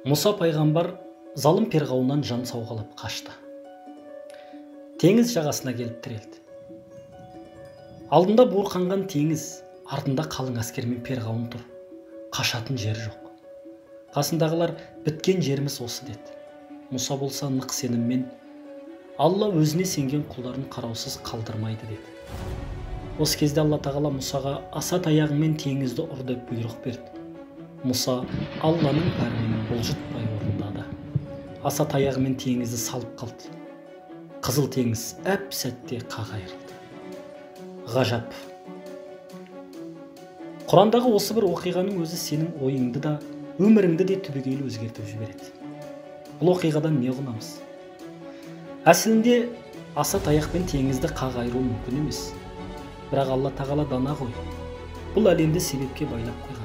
Мұса пайғамбар залым Перғауыннан жан сауғалап қашты. Теңіз жағасына келіп тірелді. Алдында буырқанған теңіз, артында қалың әскермен Перғауын тұр. Қашатын жер жоқ. Қасындағылар біткен жеріміз осы деді. Мұса болса нық сеніммен, Алла өзіне сенген құлдарын қараусыз қалдырмайды деді. Осы кезде Алла тағала Мұсаға аса таяғыңмен теңізді ұр деп бұйрық берді. Мұса Алланың пәрменін бұлжытпай орындады. Аса таяғымен теңізді салып қалды. Қызыл теңіз әп-сәтте қақ айырылды. Ғажап. Құрандағы осы бір оқиғаның өзі сенің ойыңды да, өміріңді де түбегейлі өзгертіп жібереді. Бұл оқиғадан не ұғынамыз? Әсілінде аса таяқпен теңізді қақ айыру мүмкін емес. Бірақ Алла тағала дана ғой. Бұл әлемді себепке байлап қойған.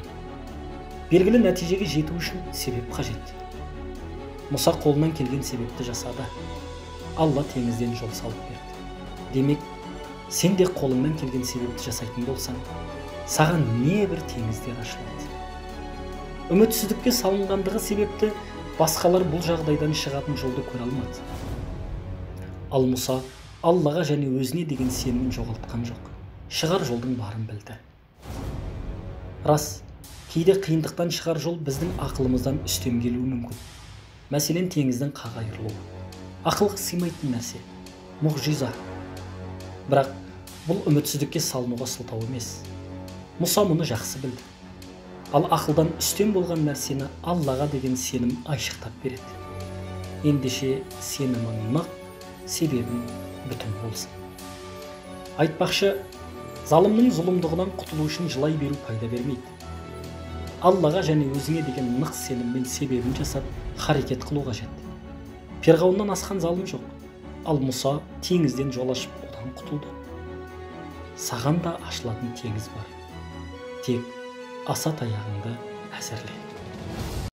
Белгілі нәтижеге жету үшін себеп қажет. Мұса қолынан келген себепті жасады. Алла теңізден жол салып берді. Демек, сен де қолыңнан келген себепті жасайтын болсаң, саған не бір теңіздер ашылады. Үмітсіздікке салынғандығы себепті басқалар бұл жағдайдан шығатын жолды көре алмады. Ал Мұса Аллаға және өзіне деген сенімін жоғалтқан жоқ. Шығар жолдың барын білді. Рас, кейде қиындықтан шығар жол біздің ақылымыздан үстем келуі мүмкін. Мәселен, теңіздің қақ айырылуы. Ақылға сыймайтын нәрсе, мұғжиза. Бірақ бұл үмітсіздікке салынуға сылтау емес. Мұса мұны жақсы білді. Ал ақылдан үстем болған нәрсені Аллаға деген сенім айшықтап береді. Ендеше сенімің нық, себебің бүтін болсын. Айтпақшы, залымның зұлымдығынан құтылу үшін жылай беру пайда бермейді. Аллаға және өзіңе деген нық сеніммен себебін жасап, харекет қылу қажет. Перғауыннан асқан залым жоқ. Ал Мұса теңізден жол ашып одан құтылды. Саған да ашылатын теңіз бар. Тек аса таяғыңды әзірле.